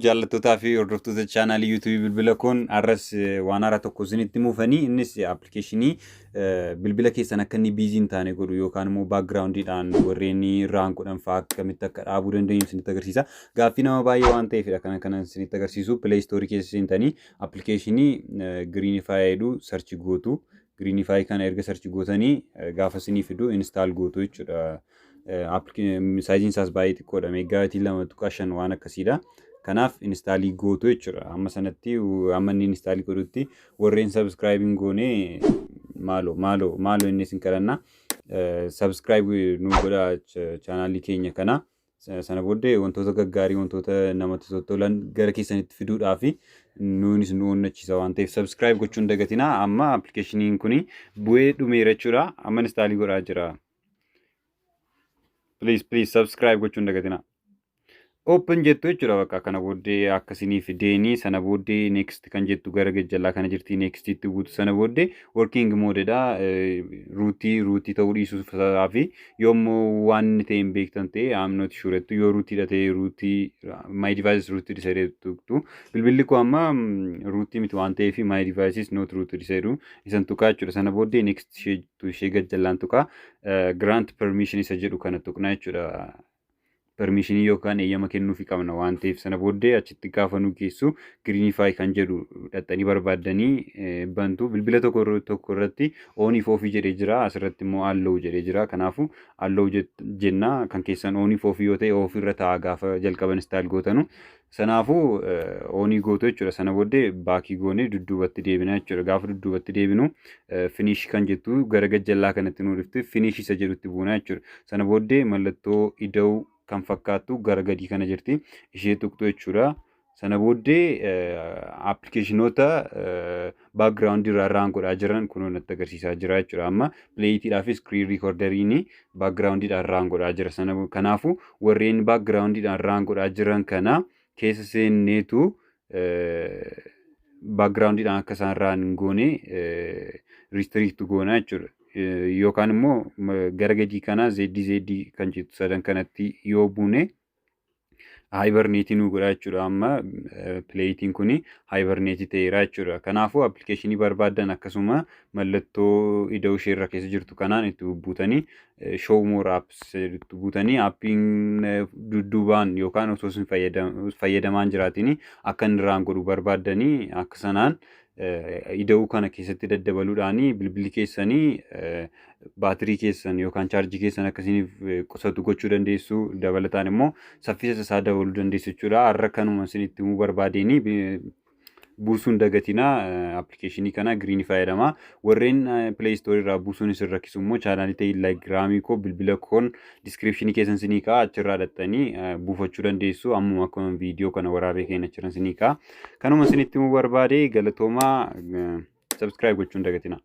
Jaallattootaa fi hordoftoota chaanaalii YouTubeii Bilbila Koon, har'as waan haaraa tokko isinitti muufanii, innis appilikeeshinii bilbila keessan akka inni busy hin taane godhu yookaan immoo backgroundiidhaan warreen run godhan fa'aa akkamitti akka dhaabuu dandeenyu isinitti agarsiisa. Gaaffii nama baay'ee waan ta'eefidha kana isinitti agarsiisu. Play Storeii keessa seentanii appilikeeshinii Greenify jedhu search gootu. Greenify kana erga search gootanii gaafa isinii fidu install gootu jechuudha. Sizeiin isaas baay'ee xiqqoodha. Megabyteii 2.5 waan akkasiidha. Kanaaf installii gootu jechuudha. Amma sanatti, amma inni installii godhutti, warreen subscribeiin goone maaloo maaloo maaloo inni isin kadhanna. Subscribe nu godhaa chaanaalii keenya kana. Sana booddee wantoota gaggaarii, wantoota namatti tolan gara keessanitti fiduudhaa fi nuunis nu onnachiisa waan ta'eef subscribe gochuun dagatinaa. Amma appilikeeshiniin kun bu'ee dhumeera jechuudha. Amma installii godhaa jira. Please, please, subscribe gochuun dagatinaa. Open jettu jechuudha. Bakka kana booddee akkasinii fideenii, sana booddee next kan jettu gara gajjallaa kana jirti, next itti buutu. Sana booddee working modedha. Rootii rootii ta'uu dhiisuu fi yommuu waan inni ta'e hin beektan ta'e, I'm not sure jettu. Yoo rootiidha ta'e, rootii, my device rootii isa jedhu. Bilbilli koo amma rootii miti waan ta'eef, my device is not rooted isa jedhu isan tuqaa jechuudha. Sana booddee next ishee gajjallaan tuqaa, grant permission isa jedhu kana tuqna jechuudha. Permissionii yookaan eeyyama kennuufii qabna waan ta'eef, sana booddee achitti gaafa nu geessu Greenify kan jedhu dhaxxanii barbaaddanii bantu. Bilbila tokko tokko irratti onii fi offii jedhee jira, asirratti immoo allow jedhee jira. Kanaafuu allow jenna. Kan keessan onii fi offii yoo ta'e, offii irra ta'a gaafa jalqaban install gootanu. Sanaafuu onii gootu jechuudha. Sana booddee backii goonee dudduubatti deebina jechuudha. Gaafa dudduubatti deebinu finish kan jettu gara gajjallaa kanatti nu dhufti, finish isa jedhutti buuna jechuudha. Sana booddee mallattoo ida'uu kan fakkaattu gara gadii kana jirti, ishee tuqxu jechuudha. Sana booddee appilikeeshinoota backgroundii irraa run godhaa jiran kunoo natti agarsiisaa jira jechuudha. Amma Playitiidhaa fi screen recorderiin backgroundiidhaan run godhaa jira. Sana kanaafuu warreen backgroundiidhaan run godhaa jiran kana keessa seenneetu backgroundiidhaan akka isaan run hin goone restrict goona jechuudha. Yookaan immoo gara gadii kana zeeddii zeeddii kan jettu sadan kanatti yoo buune hibernateii nu godha jechuudha. Amma Playitiin kun hibernateii ta'eera jechuudha. Kanaafuu appilikeeshinii barbaaddan akkasuma mallattoo ida'uu ishee irra keessa jirtu kanaan itti bubbuutanii, show more apps itti buutanii, appiin dudduubaan yookaan osoo isin fayyadamaan jiraatiin akka inni run godhu barbaaddanii, akka sanaan ida'uu kana keessatti daddabaluudhaan bilbilli keessanii baatirii keessan yookaan chaarjii keessan akkasiniif qusatu gochuu dandeessu. Dabalataan immoo saffisa isaa dabaluu dandeessu jechuudha. Har'a kanuma isinitti himuu barbaadeenii. Buusuun dagatinaa appilikeeshinii kana, Greenify jedhama. Warreen Play Storeii irraa buusuun isin rakkisu immoo chaanaalii Telegramii koo Bilbila Koon descriptionii keessan isinii ka'a, achirraa dhaxxanii buufachuu dandeessu. Ammuma akkuma viidiyoo kana waraabee keenya achiran isinii ka'a. Kanuma isinitti himuu barbaade. Galatoomaa, subscribe gochuun dagatinaa.